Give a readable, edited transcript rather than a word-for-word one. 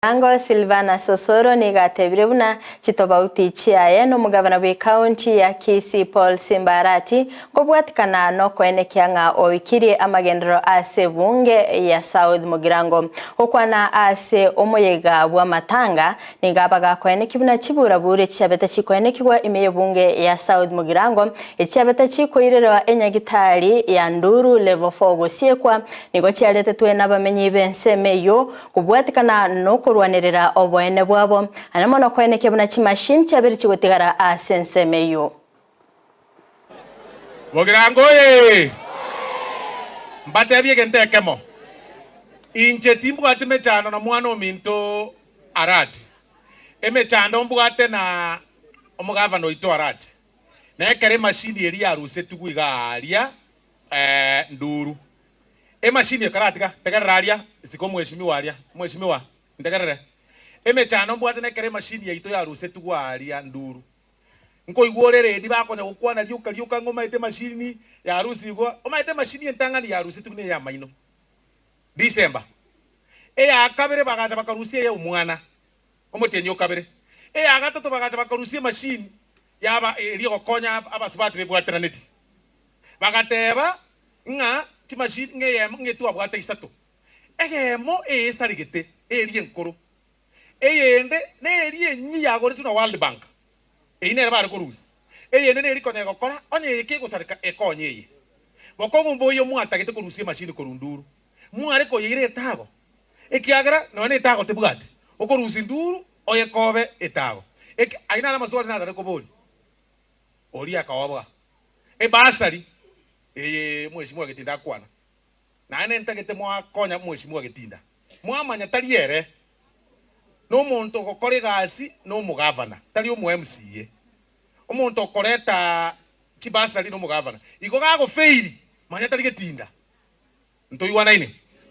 Ango Silvanus Osoro nigo atebire buna chitobauti chiaye nomogabana bw'ecounty ya Kisii Paul Simba Arati nkobwatikana nokoenekia ng'a oikirie amagenderero ase ebunge ya South Mugirango. Gokwana ase omoyega bw'amatanga nigo abagakoenekia buna chiburaburi chiabete chikoenekigwa ime y'ebunge ya South Mugirango echiabete chikoirerwa enyagitari ya Nduru Level 4 gosiekwa nigo chiaretetwe nabamenyi b'ensemo eyio Kobwatikana nokorwanerera oboene bwabo, aye mono koenekia buna chimashini chiabere chigotigara ase ensemo eyio. Bogirango oye! Mbatebie egento ekemo, inche timbwati mechando na mwana ominto Arati. Emechando mbwate na omogavana oito Arati, na ekero emashini eria yarusetigwe iga aaria Nduru. Emashini ekaratiga, tegerera aria, isiko omweshimiwa aria, omweshimiwa, ntegerere. Emechando mbwate nekero emashini yaito yarusetigwe aria nduru. Nkoigwa ore eredi bakonya gokwana rioka rioka ng'a omaete emashini yarusigwe, omaete emashini entang'ani yarusetigwe neye amaino. December. Eya kabere bagacha bakarusia eye omwana, omotienyi o kabere. Eya gatato bagacha bakarusia emashini yaba eria egokonya abasubati bebwateraneti. Bagateba ng'a chimashini ng'a eyemo ng'a etwabwate isato, eyemo eyesaregete eria enkoro, eyende neria enyia yagoretwe na World Bank, eyio nere bare korusia, eyende neri konya egokora onye eye kegosareka ekonye eye. Bokong'u mboiyo mwatagete korusia emashini korwa nduru, mware koyeira etago, ekiagera nonya na etago tebwati okorusia nduru oyekobe etago. Eki ayio naro amaswali natare koboria. Oria akaoboa ebasari eye Mheshimiwa Getinda akwana, naende ntagete mwakonya Mheshimiwa Getinda. Mwamanya tari ere nomonto ogokora egasi na omogavana, tari omo MCA. Omonto okoreta chibasari nomogavana. Igo gagofeiri, manya tari Getinda. Ntoigwanaine?